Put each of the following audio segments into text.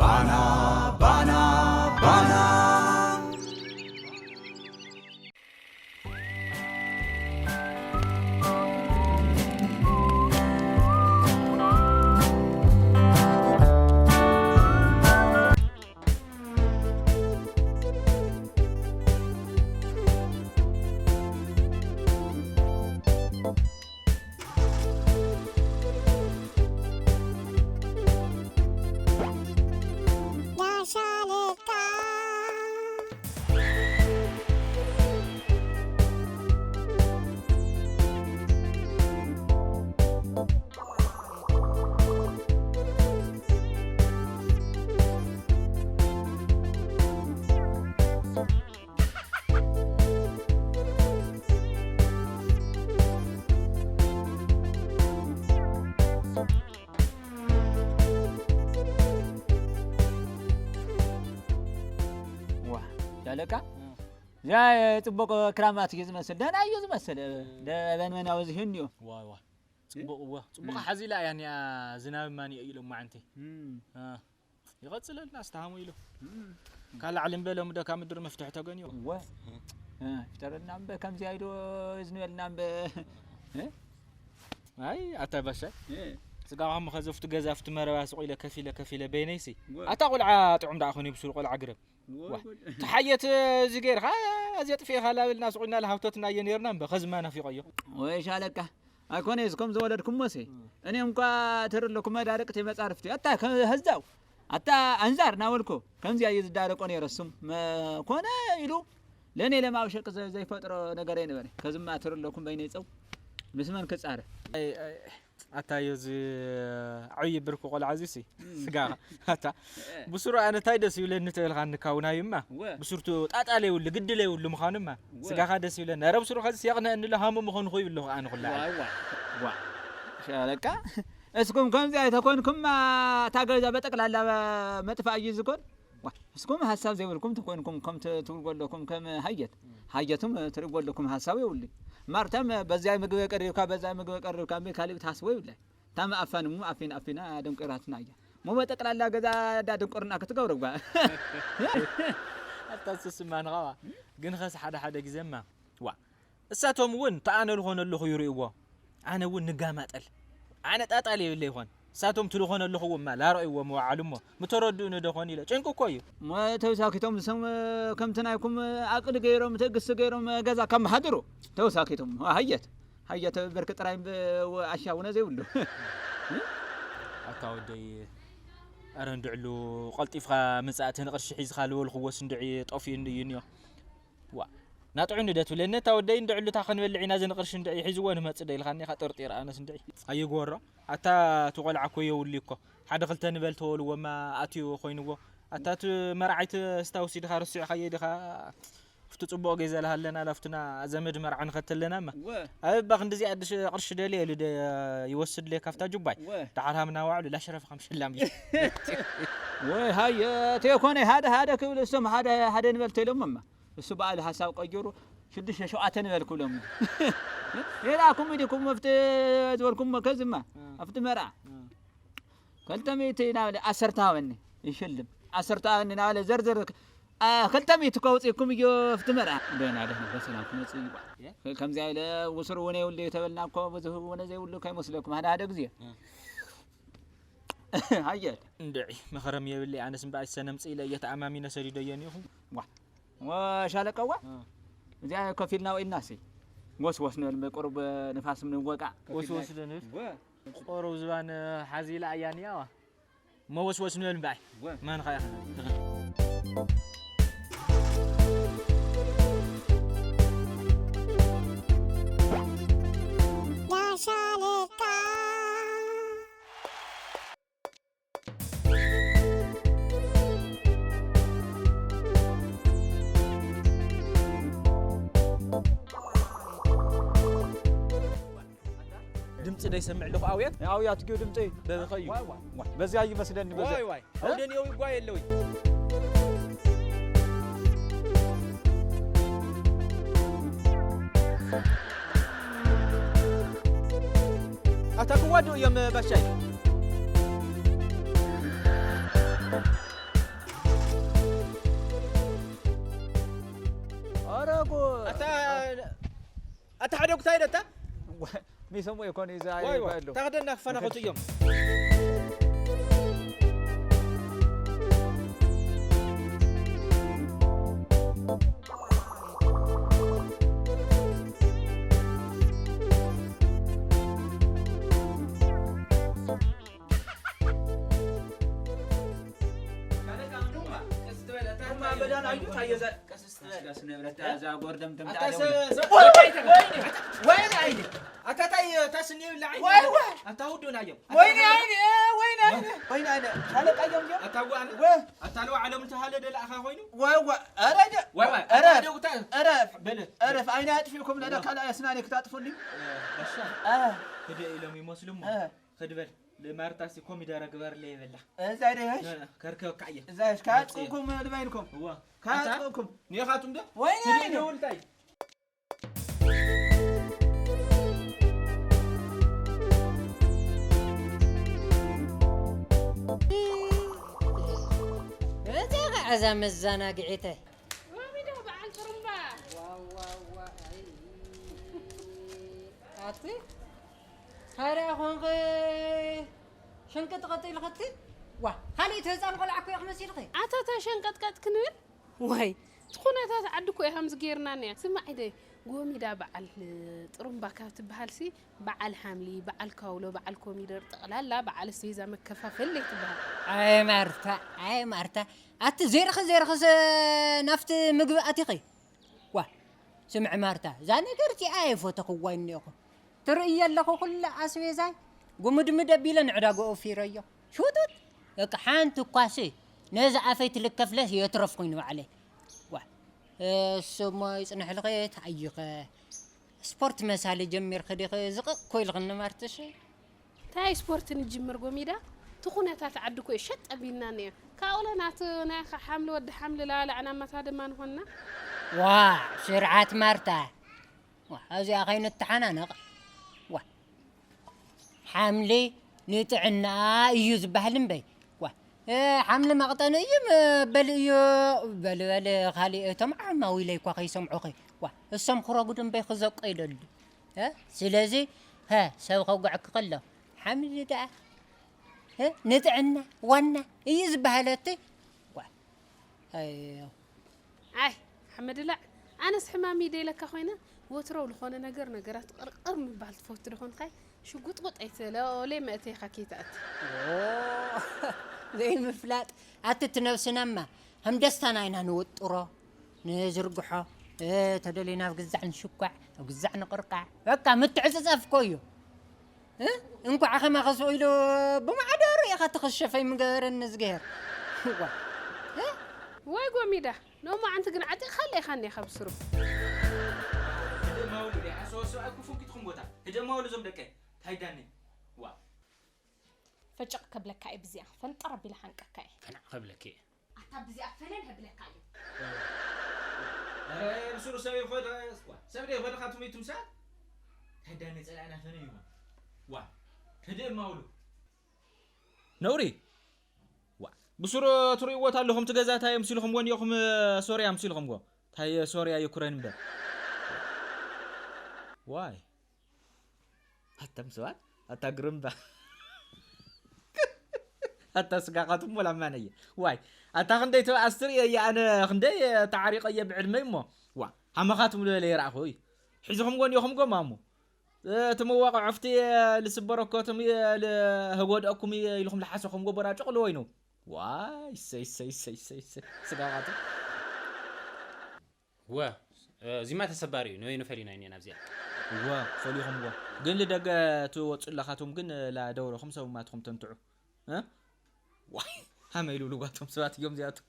ባና ባና ባና። ዋ፣ ሻለቃ፣ እዚኣ ጽቡቕ ክራማት እዩ ዝመስል። ደህና እዩ ዝመስል። ደበን መን ኣበዚሑ እንድዩ። ዋይ፣ ዋይ። ጽቡቕ፣ እወ። ጽቡቕ ሓዚላ እያ እኒኣ፣ ዝናብ ማን እዩ ኢሎም ማዓንቲ። እም። አ፣ ይቐጽለልና፣ ኣስተሃሙ ኢሉ። እም። ካልእ ዓለም በለ፣ እምዶ ካብ ምድሪ መፍትሒ ተገንዮ። እወ። እ፣ ፍጠረልና እምበ፣ ከምዚኣ ኢሉ ዝንበልና እምበ። እ? ኣይ፣ ኣታ ባሻይ። እ። ስጋ ኸም ኸዘፍቱ ገዛ ፍቱ መረባ ስቑ ኢለ ከፊለ፣ ከፊለ በይነይሲ። እወ። ኣታ ቆልዓ ጥዑም ደኣ ኾነ ብሱሩ ቆልዓ ግረብ። እወ፣ ዋ። ጉድ። ተሓየት እዚ ገይርኻ፣ እዚ ኣጥፊእኻ ላበልና ስቑ ኢልና ለሃብቶትና እየ ነይርና እምበ፣ ኸዝማ ናፊቐዮ። ወይ ሻለቃ፣ ኣይኮነ እዚ ከም ዝወለድኩሞሲ። እም። እኔ እንኳ ተረለኩም መዳርቅቲ መጻርፍቲ። ኣታ ከ-፣ ህዛው፣ ኣታ ኣንዛር ናበልኩ፣ ከምዚ ኣየ ዝዳረቆ ነይረ። እሱም መ-፣ ኮነ ኢሉ፣ ለእኔ ለማብሸቅ ዘ-፣ ዘይፈጥሮ ነገር ኣይነበረ። ከዝማ ተረለኩም በይነይ ጸው፣ ምስ መን ክጻረ? ኣይ፣ ኣይ፣ ኣታ እዮ እዚ ዓብዪ ብርኩ ቆልዓ እዚሲ፣ እም። ስጋ፣ ኣታ፣ እ። ብሱሩ ኣነ እንታይ ደስ ይብለኒ ተበልካ ንካውናዩማ። ወ። ብሱርቱ ጣጣ ለይብሉ፣ ግዲ ለይብሉ ምዃኑማ። ወ። ስጋኻ ደስ ይብለኒ። ኧረ ብሱሩ ኸዚ የቕንአኒ ኣሎ፣ ሃሙ ምዃኑ ኾ ይብሉ ኣነ ኹላ። ዋይ፣ ዋይ። ዋ። ሻለቃ፣ እስኩም ከምዚ ኣይተኮንኩማ፣ እታ ገዛ በጠቅላላ መጥፋእ እዩ ዝኮን። ዋ፣ እስኩም ሀሳብ ዘይብልኩም ተኮንኩም፣ ከም ት-፣ ትብልጎ ኣለኩም፣ ከም ሃየት። ሃየቱም ትሪእጎ ኣለኩም፣ ሀሳብ የብሉ። ማርታም በዚያ ምግቢ ቀሪብካ፣ በዛ ምግቢ ቀሪብካ፣ እምቢ ካሊእ ትሃስቦ ይብለ። ታም ኣፋን እሞ ኣፊን ኣፊና ደንቆራትና እያ። ሞሞ ጠቅላላ ገዛ ዳ ድንቁርና ክትገብር እኳ። ኣታ ስስማ ንኻዋ። ግን ኸስ ሓደ ሓደ ግዜማ። ዋ። እሳቶም እውን ተኣነ ልኾነ ኣለኹ ይርእይዎ። ኣነ እውን ንጋማጠል። ኣነ ጣጣል የብለ ይኾን። እሳቶም ትልኾነ ኣለኹ እማ ላረእይዎ መዋዓሉ እሞ። ምተረድኡኒ ዶ ኾን ኢለ። ጭንቂ እኮ እዩ። ሞ ተውሳኪቶም ዝሰም ከምቲ ናይኩም ኣቅሊ ገይሮም፣ ትዕግስቲ ገይሮም ገዛ ካብ መሓድሩ። ተውሳኪቶም። ሃየት። ሃየ ተበበርክ ጥራይ እምበ-፣ ወ-፣ ኣሻ ውነ ዘይብሉ። ኣታ ወደይ፣ ኣረ እንድዕሉ ቀልጢፍካ ምጻእቲ ንቕርሺ ሒዝካ ዝበልክዎስ እንድዒ ጠፊኡ እንድዩ እኒኦ። ዋ፣ ናጥዑ ንደት ብለኒ፣ እታ ወደይ እንድዕሉ እታ ክንበልዕ ኢና እዚ ንቕርሺ እንድዒ ሒዝዎ ንመጽእ ዶ ኢልካኒ ኢኻ ጥርጢር ኣነስ እንድዒ። ኣይግበሮ። ኣታ እቲ ቆልዓ እኮ የውሊ እኮ። ሓደ ክልተ ንበል ተወልዎማ ኣትዩ ኮይንዎ። ኣታ እቲ መርዓይት ስታውሲ ድኻ ረሲዕካዮ ድኻ? ኣብቲ ጽቡቕ ገዛ ለሃለና ላፍትና ዘመድ መርዓ ንኸተለናማ። ወ። ኣብ እባ ክንድዚ ኣድሽ ቅርሺ ደልየ ኢሉ ደ-፣ ይወስድ ለየ ካብታ ጁባይ። ወ። ደሓር ሃምና ዋዕሉ ላሸረፈ ከም ሸላም እዩ። ወይ ሃየ፣ ተይኮነ ሓደ ሓደ ክብል እሶም ሓደ ሓደ ንበል ተይሎምማ። እሱ በዓል ሐሳብ ቀይሩ ሽዱሽተ ሸውዓተ ንበል ክብሎም። ሌላ ኩም ኢዲኩም መፍት ዝበልኩም ከዝማ። እ። ኣብቲ መርዓ። እ። ክልተ ሚእቲ እናበለ ዓሰርተ ሃበኒ ይሽልም። ዓሰርተ ሃበኒ እናበለ ዘርዘር፣ አ፣ ክልተ ሚእቲ እኮ ኣውፂእኩም እዮ ኣብቲ መርዓ። ደህና ደህና በሰላም ክመፅእ እዩ። እ? ከምዚኣ ኢለ ውሱር እውን የብሉ ተበልና እኮ ብዙህ እውን ዘይብሉ ከይመስለኩም ሓደ ሓደ ግዜ። እ። ሃየ። እንድዒ መኸረም የብለይ ኣነስ እምበኣር ሰነምፅ ኢለ እየ ተኣማሚነ ሰዲደዮ እኒኹ። ዋ። ወሻለቀዋ? እ። እዚኣ ከፊልና ውዒልና ሲ። ወስወስ ንበል፣ ቁሩብ ንፋስ ንወቃዕ። ወስወስ ዶ ንብል? ወ። ቁሩብ ዝባን ሓዚ ኢላ እያ እኒኣዋ። እሞ ወስወስ ንበል እምበኣይ። ወ። መን ኸ ኢኻ? ጋሻለቃ። ድምፂ ዶ ይሰምዕ ኣለኹ? ኣውያት? ኣውያት ጊዮ ድምፂ። በበኸዩ? ዋይ፣ ዋይ። ዋይ፣ በዚያ ይመስለኒ፣ በዚያ። ዋይ፣ ዋይ። እ? ኣውደን የው ይጓየ ኣለዊ። ኣታ ክዋድኡ እዮም፣ ባሻይ። ኣታ ሓደ ጉታይ ደታ ሚሰሞ ይኮን ይዛ ዋይ ዋይ ይበሉ ታኸደና ክፈናኸቱ እዮም። ወይኔ አይኔ፣ ወይኔ አይኔ፣ ሻለቃ እዮም እዮም። አታዋ ዓለም ተሃለ ደላ ኣኻ ኮይኑ ወዋ ኧረ ደ- ወይ ወይ ኧረ ደጉታ ኧረ በለ ኧረ አይኔ አጥፊልኩም ለደ ካልእ ስናኔ ክታጥፉልኝ በሻ አ ህደ ኢሎም ይመስሉ እሞ አ ክድበል ለማርታሲ ኮሚደረ ግበርለ ይበላ እዛ ደያሽ ከርከብካ እየ እዛ ካጥቁኩም ልባይልኩም እዋ ካጥቁኩም ኔኻቱም ደ ወይኔ ህደ አይኔ ይደውልታይ እዛ ኸዓ እዛ መዘናግዒተይ ሎሚ ዶ በዓል ጥሩምባ ኣቲ ታዲያ ኾንኺ ሸንቅጥቕጥ ኢልኽቲ ዋ ካልእ እቲ ህፃን ቆልዓ እኮ ኢኺ መሲልኺ ኣታ እታ ሸንቀጥቀጥ ክንብል ወይ እቲ ኩነታት ዓዲ እኮ እዩ ከምዚ ገይርና ነያ ስማዕ ኢደ ጎሚዳ በዓል ጥሩምባ ካብ ትበሃል ሲ በዓል ሓምሊ በዓል ካውሎ በዓል ኮሚደር ጠቕላላ በዓል ኣስቤዛ መከፋፈል ለይትበሃል ኣይ ማርታ ኣይ ማርታ ኣቲ ዘይርኺ ዘይርኺ ናፍቲ ምግቢ ኣቲኺ ዋ ስምዒ ማርታ እዛ ነገር እቲኣ ኣይፈተኽዋ እኒኹ ትርእየ ኣለኹ ኩሉ ኣስቤዛይ ጉምድምድ ኣቢለ ንዕዳጋ ኦፊረዮ ሽውጡጥ በቃ ሓንቲ እኳሲ ነዚ ኣፈይ ትልከፍለስ የትረፍ ኮይኑ ባዕለይ ዋ እሱሞ ይፅንሕልኸ ተኣይኸ ስፖርት መሳሊ ጀሚርኺ ዲኺ ዝቕቕ ኮይልኽኒ ማርትሽ እንታይ ስፖርት ንጅምር ጎሚዳ እቲ ኩነታት ዓዲ ኮ ሸጥ ኣቢልና ነዮ ካብኡለ ናት ናይ ሓምሊ ወዲ ሓምሊ ላላዕና ማታ ድማ ንኾንና ዋ ስርዓት ማርታ ዋ ኣብዚኣ ከይንተሓናነቕ ዋ ሓምሊ ንጥዕና እዩ ዝበሃል እምበይ ዋ ሓምሊ መቕጠኒ እዩ በል እዩ በል በል ካሊእ እቶም ዓማዊ ኢለ እኳ ከይሰምዑኺ ዋ እሶም ክረጉዱ እምበይ ክዘቆ ይደሉ ስለዚ ሰብ ከጉዐኪ ከሎ ሓምሊ ደኣ ንጥዕና ዋና እዩ ዝበሃለቲ ኣይ ሓመድላዕ ኣነስ ሕማም ይደይለካ ኮይነ ወትሮው ዝኾነ ነገር ነገራት ቅርቅር ምባል ትፈቱ ዶ ኮንካይ ሽጉጥጉጥ ኣይትበለ ኦሌ መእተይኻ ከይትኣት ዘይምፍላጥ ኣቲ እቲ ነብስናማ ከም ደስታና ኢና ንውጥሮ ንዝርግሖ ተደሊና ኣብ ግዛዕ ንሽኳዕ ኣብ ግዛዕ ንቕርቃዕ በቃ ምትዕፅፃፍ እኮ እዩ እንኳዕ ከማኸ ስኢሉ ብማዕዶ ርኢኻ ትኽሸፈይ ምገበረኒ እዝግሄር ወይ ጎሚዳ ሎማዓንቲ ግን ዓጢቕኻለ ኢኻ እኒኻ ብስሩ ህደማውሉ ዲያ ሰብኣይ ኩፉን ኪትኹም ቦታ ህደማውሉ ዞም ደቀ ታይዳኒ ዋ ፈጨቕ ከብለካ እየ ብዚኣ ፈንጠር ኣቢለ ሓንቀካ እየ ፈናዕ ከብለኪ እየ ኣታ ብዚኣ ፈነን ህብለካ እዩ ብስሩ ሰብ ይኾድ ሰብ ደ ይኾድ ካቱም ይቱም ሰዓት ታይዳኒ ጸላእና ፈነ ይኾን ዋ ህደማውሉ ነውሪ ዋ ብስሩ ትርእይዎ ኣለኹም ትገዛታ እዮም ሲልኹም ወን ኢኹም ሶርያ ምሲልኹም ጎ ታይ ሶርያ ዩክሬን እምበር ዋይ ኣተም ሰባት ኣታ ግርምባ ኣታ ስጋኻትም ወላ ማነየ ዋይ ኣታ ክንደይ ተባኣስ ትርእየ ኣነ ክንደይ ተዓሪቐየ ብዕድመይ እሞ ዋ ሃመኻትም ዝበለ ይረኣኹ እዩ ሒዝኹም ጎን ኢኹም ጎ ማሙ እቲ መዋቕዖ ፍቲ ልስበረኮትም ልህጎድአኩም ኢልኹም ልሓሰኹም ጎ ቦራጭቕ ልወይኑ ዋይ ሰይ ሰይ ሰይ ሰይ ሰይ ስጋኻቱ ወ እዚማ ተሰባሪ እዩ ንበይኑ ፈሊና እኒኤና ኣብዚኣ እወ ፈሊኹም እወ ግን ልደገ ትወፁ ኣለኻትኩም ግን ላደውረኹም ሰብማትኹም ተንትዑ እ? ዋይ ሃመ ኢሉ ልዋቶም ሰባት እዮም እዚኣቶም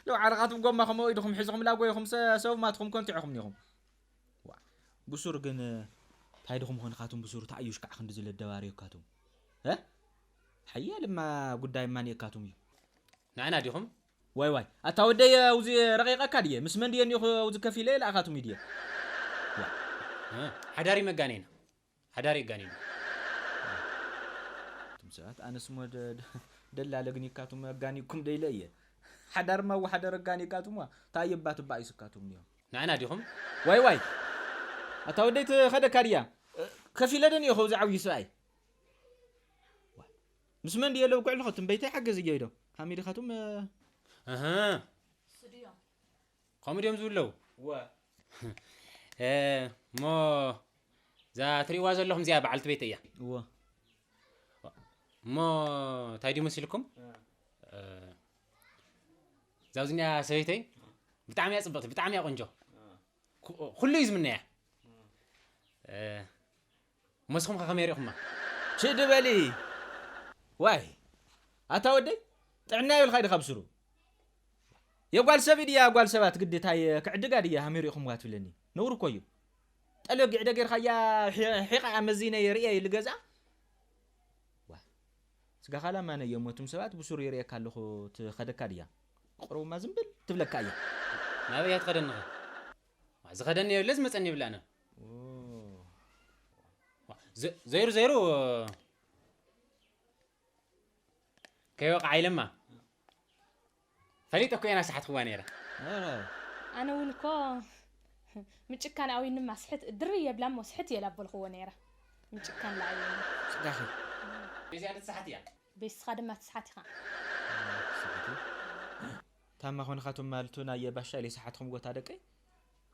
ለው ዓረኻትኩም ጎማ ከምኡ ኢድኹም ሒዝኹም ላጎይኹም ሰብማትኹም ከንትዑኹም ኒኹም ዋ ብሱር ግን እንታይ ድኹም ኾንኻትኩም ብሱር ተኣዩሽ ከዓ ክንዲ ዝለደባርዮካትኩም እ? ሓያል እማ ጉዳይ እማ ኒእካትኩም እዩ ንዓና ዲኹም ዋይ ዋይ ኣታ ወደይ ኣውዚ ረቂቀካ ድየ ምስ መን ድየ ኒኹ ኣውዚ ከፊለ ለኣኻትኩም ድየ ሓዳሪ መጋኔና ሓዳሪ ጋኔና ቱም ሰባት ኣነስሞ ደላለ ግኒካቱም ኣጋኒኩም ደይለ እየ ሓዳርማ ወሓደር ኣጋኒካቱም ታ የባ ትባእ ይስካቱም ኒዮም ንዓና ዲኹም ዋይ ዋይ ኣታ ወደይ ትኸደካ ድያ? ከፊለ ደን እየ ኸውዚ ዓብዪ ሰብኣይ። ምስ መን ድየ ለብኩዕ ኣለኹ? ትንበይተይ ሓገዝ እየ ኢዶ። ሃሚድኻቱም፣ እ፣ ኣሃ። ስድዮም። ከምኡ ድዮም ዝብለው? እወ። እ፣ እሞ እዛ ትርእይዋ ዘለኹም እዚኣ በዓልቲ ቤት እያ። እወ። እሞ እንታይ ድዩ መሲልኩም? እ። እ፣ እዛ ኣብዚኣ ሰበይተይ ብጣዕሚ እያ ጽብቕቲ፣ ብጣዕሚ እያ ቆንጆ። እ። ኩ-፣ ኩሉ እዩ ዝምነያ። እ። እ፣ እሞ ንስኹም ከ ከመይ ሪኢኹማ? ችእ ድበሊ። ዋይ፣ ኣታ ወደይ፣ ጥዕና ይብልካ ድኻ ብስሩ። የጓል ሰብ ድያ፣ ጓል ሰባት ግዲ እንታይ ክዕድጋ ድያ ሃመይ ሪኢኹምዋ ትብለኒ? ነውሪ እኮ እዩ። ጠለ ጊዕደ ጌርካያ ሒ-፣ ሒቓ መዚነ ርእየ ኢሉ ገዛ። ዋ፣ ስጋኻ ላማነ እዮም፣ እቶም ሰባት ብስሩ ይርእየካ ኣለኹ ትኸደካ ድያ? ቅርቡማ ዝም ብል ትብለካ እያ። ናበይ እያ ትኸደኒ ኸ? ዋ፣ ዝኸደኒ የብለ ዝመጸኒ የብለ ኣነ። ኦ። ዋ፣ ዘ-፣ ዘይሩ ዘይሩ ከይወቕዓ ኢለማ። ፈሊጠ እኮ እየ ናስሓትክዋ ነይረ። ኧረ። ኣነ እውን እኮ ምጭካን ኣዊንማ ስሕት ድርብ የብላ እሞ ስሕት እየ ላበልክዎ ነይረ። ምጭካን ለኣየኒ። ስጋኺ። በዚኣ ንስሓት እያ። ቤስኻ ድማ ትስሓት ኢኻ። ስሕቲ። ታማ ኾንኻቶም ማለቱ ናይ ባሻ ኢለ ሰሓትኩም ጎታ ደቀይ።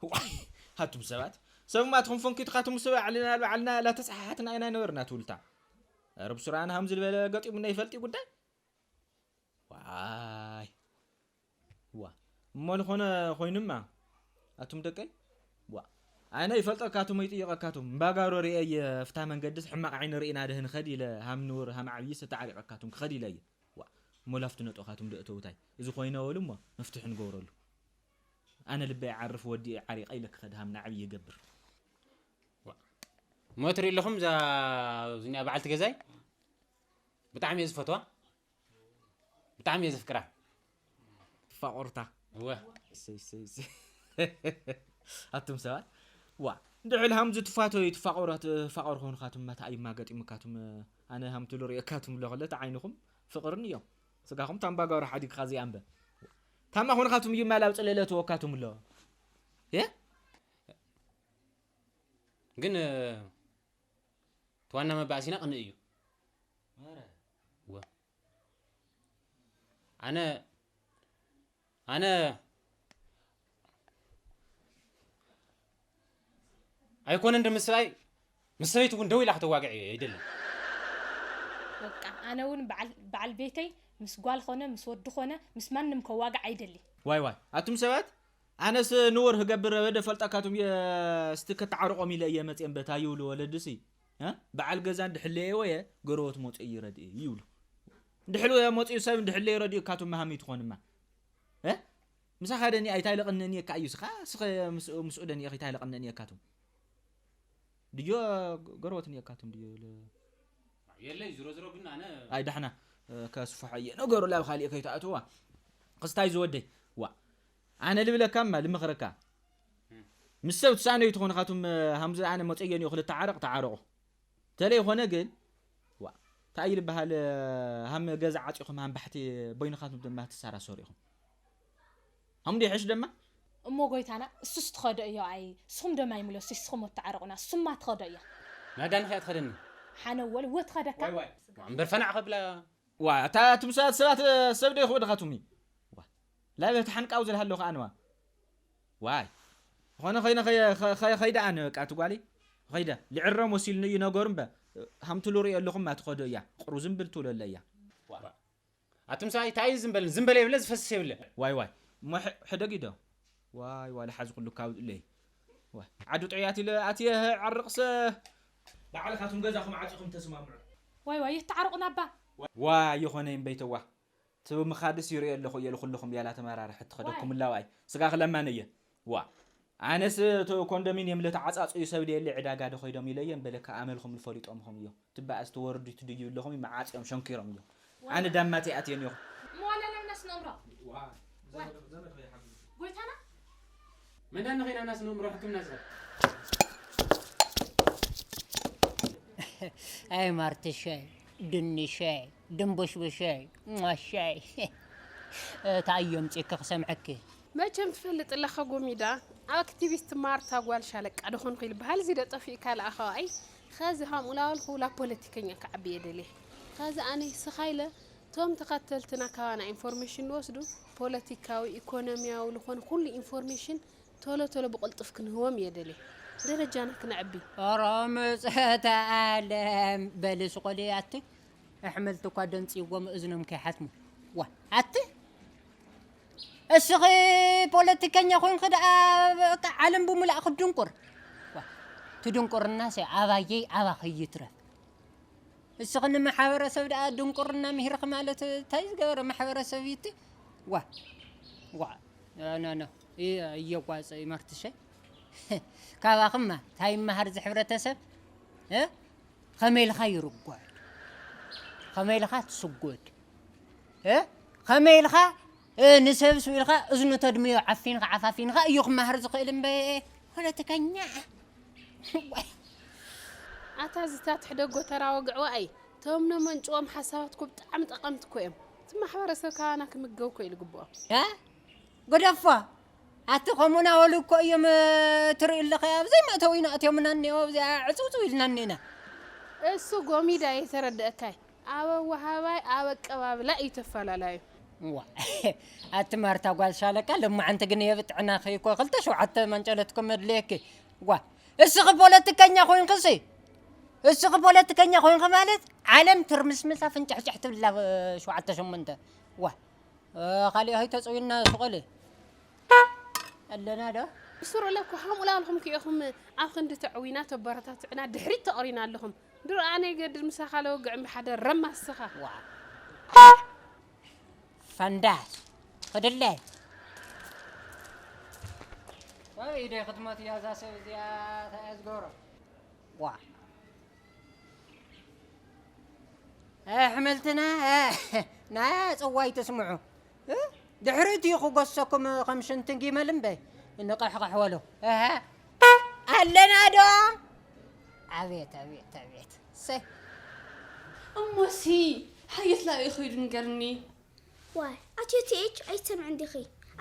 ዋይ፣ ሃቱም ሰባት። ሰብማትኩም ፈንኪትኻትም ሰብ ዓልና ባዕልና ላተሰሓሓትና ኢና ነበርና ትውልታ። ኧረ ብሱራን ሃም ዝበለ ገጢሙና ይፈልጥ እዩ ጉዳይ። ዋይ። ዋ። እሞ ዝኾነ ኮይኑማ፣ ኣቱም ደቀይ? ዋ። ኣነ ይፈልጠካቱም ይጥይቐካቱም። እምባጋሮ ርእየ ፍታ መንገድስ ሕማቕ ዓይኒ ርኢና ድህን ኸድ ኢለ ሃም ንውር ሃም ዓብይስ ተዓሪቐካቱም ክኸድ ኢለ እየ። ዋ። እሞ ላፍቲ ነጦኻቱም ደእተውታይ። እዚ ኮይነ ወሉ እሞ መፍትሒ ንገብረሉ። ኣነ ልበይ ዓርፍ ወዲ ዓሪቐ ኢለ ክኸድ ሃም ንዓብይ ይገብር። ዋ። እሞ ትርኢ ኣለኹም እዛ እዚኣ በዓልቲ ገዛይ ብጣዕሚ እየ ዝፈትዋ። ብጣዕሚ እየ ዘፍቅራ። ትፋቆርታ። እወ። እሰይ፣ እሰይ፣ እሰይ። ኣቱም ሰባት። ዋ፣ እንድሕል ሃምዚ ትፋተዩ፣ ትፋቆሩ፣ ትፋቆሩ ኾንኻቱም፣ መታ እዩማ ገጢሙካቱም፣ ኣነ ሃምትሉ ርእየካቱም ኣሎ፣ ክልተ ዓይንኹም ፍቅርን እዮም። ስጋኹም ታምባጋሩ ሓዲግካ እዚኣ እምበር። ታማ ኾንኻቱም እዩማ ላብ ጽለለ ተወካቱም ኣሎ። የ? ግን፣ እ፣ እቲ ዋና መባእሲና ቅንኢ እዩ። ኧረ። እወ። ኣነ፣ ኣነ ኣይኮነን ዶ ምስ ሰብኣይ፣ ምስ ሰበይቲ እውን ደው ኢላ ከተዋግዕ እየ ኣይደልን። በቃ፣ ኣነ እውን በዓል፣ በዓል ቤተይ ምስ ጓል ኾነ፣ ምስ ወዲ ኾነ፣ ምስ ማንም ከዋግዕ ኣይደሊ። ዋይ ዋይ፣ ኣቱም ሰባት፣ ኣነስ ንወር ክገብር ወደ ፈልጠካቱም እየ፣ እስቲ ከተዓርቆም ኢለ እየ መፅየ እምበታ ይብሉ ወለድሲ። እ? በዓል ገዛ እንድሕለየ ወየ ገረወት መፅኡ ይረድእ ይብሉ። እንድሕል ወየ መፅኡ ሰብ እንድሕለየ ረድኡ ካቱም መሃሚ ትኾንማ። እ? ምሳኻ ደኒ ኣይታይ ለቕነኒ እካ እዩ ስኻ፣ ስኸ ምስ-፣ ምስኡ ደኒ እኺ ታይ ለቕነኒ እካቱም። ድዮ ገረወት እኒኤካትም ድዮ ለ-? የለይ፣ ዝሮ ዝሮ ግን ኣነ ኣይ ዳሕና፣ እ፣ ከስፍሖ እየ ነገሩ ላብ ካሊእ ከይትኣትዋ። ክስታይ ዝወደይ፣ ዋ። ኣነ ልብለካ እማ ልምኽረካ። እም። ምስ ሰብ ትሳነዩ ትኾኑ ካቱም፣ እ፣ ሃምዚ ኣነ መጸየን እዩ ክልተ ዓረቕ ተዓረቑ። ተለይ ኾነ ግን፣ ዋ። እንታይ ይልበሃል፣ እ፣ ሃም ገዛ ዓጺኹም ሃም ባሕቲ በይንኻቱም ድማ ትሰራሰሩ ኢኹም። ኣምዲ ይሕሽ ደማ? እሞ ጎይታና፣ እሱስ ትኸዶ እዮ ኣይ፣ እስኹም ደማ ይምለሱ፣ እስኹም ወተዓረቑና፣ እሱማ ትኸዶ እያ። ናዳን ኸያ ትኸደኒ? ሓነወል፣ ወ ትኸደካ? ዋይ ዋይ። እምበር ፈናዕ ኸብላ። ዋ፣ እታ ትምሳት ሰባት፣ እ፣ ሰብ ዶ ይኽወድኻ ቱሚ? ዋ፣ ላበ እቲ ሓንቃው ዝልሃለኹ ኣንዋ። ዋይ። ኾነ ኸይነ ኸየ-፣ ኸ-፣ ኸ-፣ ኸይደ ኣነ በቃ፣ እቲ ጓለይ። ኸይደ። ልዕረም ወሲልኒ እዩ ነገሩ እምበ፣ ሃምትሉ ርእዮ ኣለኹም፣ ኣትኸዶ እያ። ቕሩ ዝም ብል ትብሎ ኣለ እያ። ዋ። ኣቱም ሰብኣይ፣ እንታይ እዩ ዝም በል፣ ዝም በል የብለ፣ ዝፈስስ የብለ። ዋይ፣ ዋይ። እሞ ሕ-፣ ሕደጊ ዶ? ዋይ፣ ዋላ ሓዚ ኩሉ ካብ እለይ። ዋይ፣ ዓዱ ጥዑያት ኢለ ኣትየ ዓርቕሰ። ባዕልኻቱም ገዛኹም ዓጺኹም ተስማምዑ። ዋይ፣ ዋይ፣ ይተዓረቑ ናባ። ዋይ፣ ይኾነ እምበይተዋ። ትብ ምኻድስ ይርእዮ ኣለኹ እየ፣ ልኩልኹም ያላ ተመራርሐ ትኸደኩም ዋይ። እላዋይ። ስጋ ክለማን እየ። ዋ። ኣነስ እቲ ኮንዶሚንየም ለተዓጻጽዩ ሰብ ድየለ ዕዳጋ ዶ ኸይዶም ኢለየ እምበለካ ኣመልኹም ዝፈሊጦምኹም እዮም። ትበኣስ ትወርዱ ትድዩ ኣለኹም መዓጽዮም ሸንኪሮም እዮም። ኣነ ዳማት ይኣትየን እዮኹ። እሞ ዋላ ናብናስ ነምሮ። ዋ፣ ዋ። ዘመድ፣ ዘመድ ኸይሓግዙ። ጎይታና? መዳን ንኸይናናስ ነምሮ ሕክምና ዝኸድ። ኣይ ማርትሸይ፣ ድንሸይ፣ ድንቡሽቡሸይ፣ ሟሸይ። እንታይ እዮም ፂክ ክሰምዐኪ? መቸም ትፈልጥ ኣለኻ ጎሚዳ። ኣክቲቪስት ማርታ ጓል ሻለቃ ዶ ኾንኩ ይልበሃል፣ እዚ ዶ ጠፊእካ ለኣኸዋኣይ። ኸዚ ሃምኡ ላበልኩ ላ ፖለቲከኛ ክዓቢ እየ ደልየ። ኸዚ ኣነ ስኻ ኢለ፣ ቶም ተኸተልትና ካባና ኢንፎርሜሽን ንወስዱ፣ ፖለቲካዊ፣ ኢኮኖሚያዊ ልኾነ ኩሉ ኢንፎርሜሽን ቶሎ ቶሎ ብቕልጡፍ ክንህቦም እየ ደልየ። ደረጃና ክነዕቢ። ኦሮምፀተ ኣለም በሊ ስቆሊ ኣቲ ኣሕመልቲ እኳ ደንፅይዎም እዝኖም ከይሓትሙ። ዋ ኣቲ እስኺ ፖለቲከኛ ኮይንኺ ደኣ በቃ ዓለም ብምሉኣ ክትድንቁር። ዋ፣ እቲ ድንቁርናሰ ኣባየይ ኣባኺ ይትረፍ። እስኺ ንማሕበረሰብ ደኣ ድንቁርና ምሂርኺ ማለት እንታይ ዝገበረ ማሕበረሰብ እዩ እቲ? ዋ፣ ዋ፣ ኖ፣ ኖ፣ ኖ። እየ፣ እየቋጸ ይመርትሸ። ካባኽማ እንታይ ይመሃር እዚ ሕብረተሰብ? እ? ከመይ ኢልካ ይርጎድ? ከመይ ኢልካ ትስጎድ? እ? ከመይ ኢልካ፣ እ፣ ንሰብ ስኡ ኢልካ እዝኑ ተድምዮ ዓፊንካ ዓፋፊንካ እዩ ክመሃር ዝኽእል እምበ ፖለቲከኛ። ዋይ። ኣታ ዝታት ሕደጎ ተራ ወግዕዋ ኣይ፣ ቶም ነመንጭዎም ሓሳባትኩ ብጣዕሚ ጠቐምቲ እኮ እዮም። እቲ ማሕበረሰብ ካባና ክምገብ እኮ እዩ ዝግብኦ። እ? ግደፎ። ኣቲ ከምኡና ወሉ እኮ እዮም፣ እ፣ ትርኢ ኣለኸ። ኣብ ዘይመእተዊ ኢና ኣትዮምና እኒኦ፣ ኣብዚኣ ዕፅውፅው ኢልና እኒና። እሱ ጎሚዳ የተረደእካይ። ኣብ ኣወሃባይ፣ ኣብ ኣቀባብላ እዩ ተፈላለዩ። ዋ፣ ኣቲ ማርታ ጓል ሻለቃ፣ ለማዓንቲ ግን የብጥዕናኺ እኮ። ክልተ ሸውዓተ መንጨለትኩም መድልየኪ። ዋ፣ እስኺ ፖለቲከኛ ኮይንክሲ፣ እስኺ ፖለቲከኛ ኮይንኪ ማለት ዓለም ትርምስምሳ ፍንጭሕጭሕ ትብላ፣ ሸውዓተ ሸሞንተ። ዋ፣ እ፣ ካሊእ ኸይተጽውዩና ስቆሊ ኣለና ዶ? ብስሩ ለኩ ሃምኡ ላልኹም ክኢኹም ኣብ ክንዲ ተዕዊና ተበረታትዕና ድሕሪት ተቕሪና ኣለኹም። ድሮ ኣነ ይገድድ ምሳኻ ለወግዕም ብሓደ ረማስኻ። ዋ። ፈንዳስ። ክድለ። ወይ ኢደ ክትሞት እያ እዛ ሰብ እዚኣ፣ እንታይ እያ ዝገብሮ? ዋ። ኣሕምልትና፣ እ፣ ናይ ጽዋይ ትስምዑ። እ፣ ድሕሪት እዩ ክጎሰኩም ከም ሽንቲ ጊመል እምበይ። ንቕሕቕሕ በሉ። እሀ። ኣለና ዶ? ኣቤት፣ ኣቤት፣ ኣቤት። ሰይ። እሞሲ፣ ሓየት ላበይ ኸይዱ ንገርኒ። ዋይ፣ ኣትዮ ቲ ኤች ኣይትሰምዕን ዲኺ?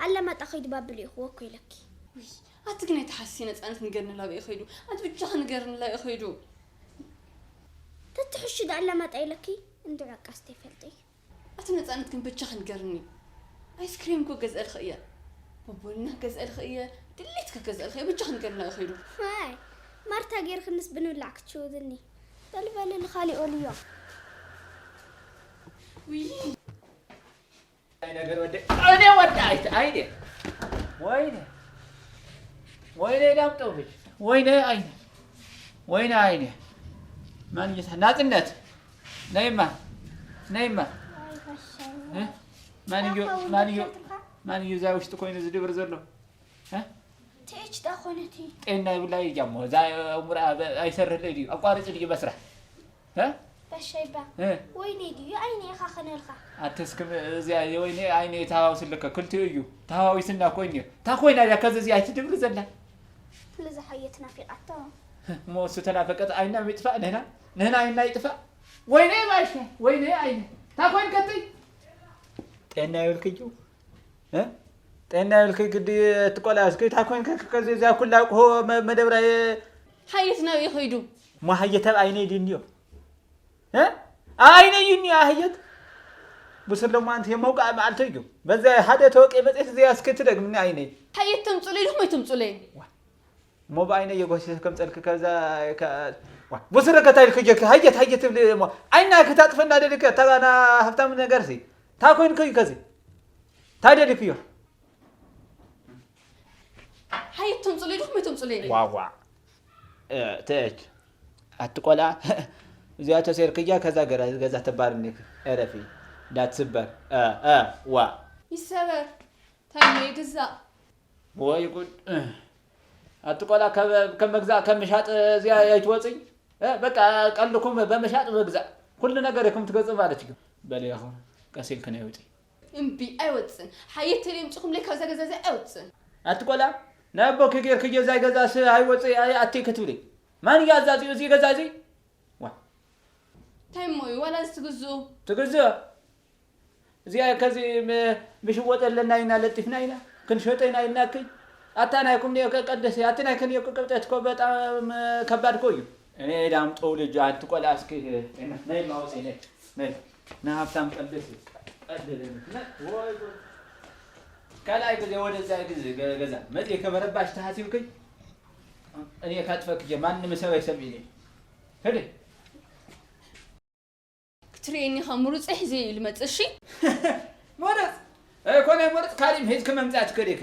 ኣለማጣ ከይዱ ባብል ኢኹ ወኮ ኢለኪ። ውይ፣ ኣቲ ግን ኣይትሓስሲ ነፃነት ንገርኒ ላበይ ኸይዱ? ኣቲ ብቻኺ ንገርኒ ላበይ ኸይዱ? ተትሕሺ ዶ ኣለማጣ ኢለኪ? እንድዑ ኣቃስተ ይፈልጠይ። ኣቲ ነፃነት ግን ብቻኺ ንገርኒ። ኣይስክሬም እኮ ገዝአልኺ እየ። ቦቦሊኖ ገዝአልኺ እየ። ድሌት ከገዝአልኺ እየ። ብቻኺ ንገርኒ ላበይ ኸይዱ? ዋይ፣ ማርታ ጌርክንስ ብንብላዕ ክትሽውድኒ። በሊ በሊ ንኻሊእ ወልዮ። ውይ። ኣይ ነገር ወደ፣ እኔ ወደ፣ ኣይተ-፣ ኣይኔ። ወይኔ። ወይኔ ዳምጠው ልጅ። ወይኔ ኣይኔ። ወይኔ ኣይኔ። ማን እየታ-፣ ናጽነት። ነይማ። ነይማ። እ? ማን እዩ፣ ማን እዩ፣ ማን እዩ እዛ ውሽጢ ኮይኑ ዝድብር ዘሎ? እ? ቲ ኤች ዳ ኮነት እዩ። ጤና ይብላ እዩ ጃሞ። እዛ እምራ ኣይሰርሕለይ ድዩ? ኣቋርጽ ድዩ መስራሕ? እ? በሸይባ። እ? ወይኔ ድዩ ኣይኔ ኢኻ ከነልካ? ኣተስክም እዚኣ የወይኔ ኣይኔ ተሃዋውስልከ ክልቲኡ እዩ። ተሃዋዊስና ኮይን እዩ። ታ ኮይና እያ ከዚ እዚኣ ኣይትድብሪ ዘላ? ስለዚ ሓየት ናፊቓቶ። እሞ እሱ ተናፈቀት ኣይና ይጥፋእ ንህና? ንህና ኣይና ይጥፋእ? ወይኔ ባይሸ፣ ወይኔ ኣይኔ። ታ ኮይን ከትይ? ጤና ይብልክዩ? እ? ጤና ይብልክ ግዲ ትቆላ እስኪ ታ ኮይን ከ-፣ ከ-፣ ከዚ እዚኣ ኩላ እኮ መ-፣ መደብራ የ-፣ ሓየት ናበይ ኸይዱ? እሞ ሓየት ኣብ ኣይነይ ድንዮ? እ? ኣብ ኣይነይ እዩ እኒኦ ሓየት? ብስር ሎማንቲ የመውቃዕ መዓልቲ እዩ። በዛ ሓደ ተወቂ መጽሔት እዚኣ እስኪ ትደግምኒ ኣይነይ። ሓየት ተምጹለይ ዲኹም ኣይተምጹለይ? ዋ። እሞ ብኣይነይ የጎሲሰ ከምጸልክ ከዛ ከ-፣ ዋ። ብስር ከታይ ኢልክ ጀክ፣ ሓየት፣ ሓየት ትብሊ እሞ። ኣይና ክታጥፈና ደሊክ፣ እታ ና ሃብታም ነገርሲ። ታ ኮይንክ እዩ ከዚ። ታይ ደሊክዮ? ሓየት ተምጹለይ ዲኹም ኣይተምጹለይ? ዋዋ። እ፣ ተች። ኣቲ ቆልዓ፣ እዚኣ ተሰይርክያ ከዛ ገራ-፣ ገዛ ተባርኒ። ዕረፊ። እንዳትስበር። እ፣ እ፣ ዋ። ይሰበር። ታሞ ይግዛእ። ወይ ጉድ። ኣቲ ቆልዓ ካብ፣ ካብ መግዛእ ካብ ምሻጥ እዚኣ ኣይትወፅይ። እ፣ በቃ ቀልድኩም በምሻጥ ምግዛእ። ኩሉ ነገር ኢኹም ትገዝኡ ማለት እዩ። በሊ ኢኹም ቀስ ኢልክን ኣይውፅይ። እምቢ ኣይወፅን። ሓየት ተለይ ምፅኹም ለይ ካብዛ ገዛ እዚኣ ኣይወፅን። ኣቲ ቆልዓ፣ ናይ ኣቦኪ ጌርክዮ እዛ ገዛስ ኣይወፅይ ኣይ ኣትይ ክትብሊ። ማን እዩ ኣዛዚኡ እዚ ገዛ እዚ? ዋ። እንታይ እሞ እዩ? ዋላ እዚ ትግዝኡ? ትግዝእ? እዚኣ ከዚ ም-፣ ምሽወጥ ኣለና ኢና ለጢፍና ኢና። ክንሸጦ ኢና ኢልናክይ። ኣታ ናይኩም ኒዮ ቀደስ ኣቲ ናይ ከኒዮ ቅብጠት እኮ በጣም ከባድ እኮ እዩ። እኔ ዳምጠው ልጅ አንተ ቆላ እስኪ ነይ ማውጽ ነይ ነይ ንሃብታም ቀደስ ቀደስ ወይ ካልኣይ ግዜ ወደዛ ግዜ ገዛ መጽ ከመረባሽ ተሓሲብክኝ እኔ ካጥፈክጀ ማንም ሰብ ኣይሰምዕኒ ሄደ ክትርእየኒ ኢኻ ምሩፀይ ሒዘ እየ ልመፅእ እሺ ሞረፅ ኣይኮነ ሞረፅ ካሊም ሒዝክ መምፃት ከደከ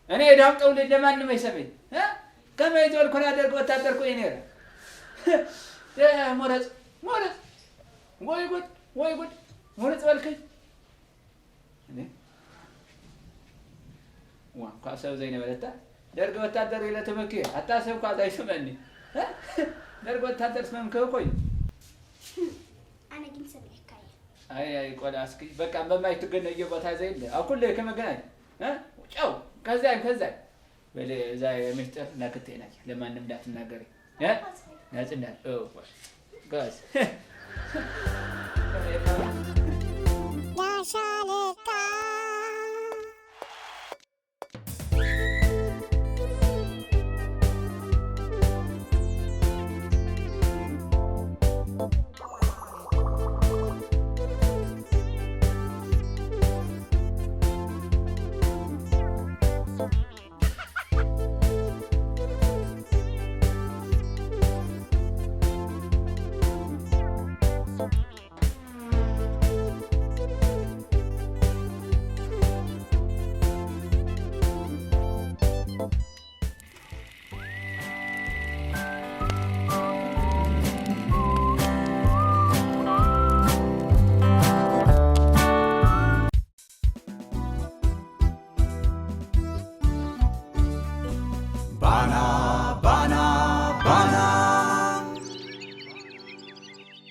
እኔ ዳምጠው ልጅ ለማንም ኣይሰምዕኒ ከመይ ዝበልኩና ደርግ ወታደር ኮ ነረ ሞረፅ ሞረፅ ወይ ጉድ ወይ ጉድ ሞረፅ በልክኝ እኔ ዋ እንኳ ሰብ ዘይነበረታ ደርግ ወታደር ኢለ ተመክየ ኣታ ሰብ ኳ ኣይስምዐኒ ደርግ ወታደር ስመምከ እኮ እዩ ኣነ ግን ሰሚዐካ እየ ኣይ ኣይ ቆልዓ እስኪ በቃ በማይ ትገነዮ ቦታ ዘይለ ኣብ ኩሉ ከመገናኝ ጨው ከዛይ ከዛይ በለ እዛ ምስጢር ናክቴና ለማንም እንዳትናገሪ ናጽነት ጋዝ ዳሻለቃ ባና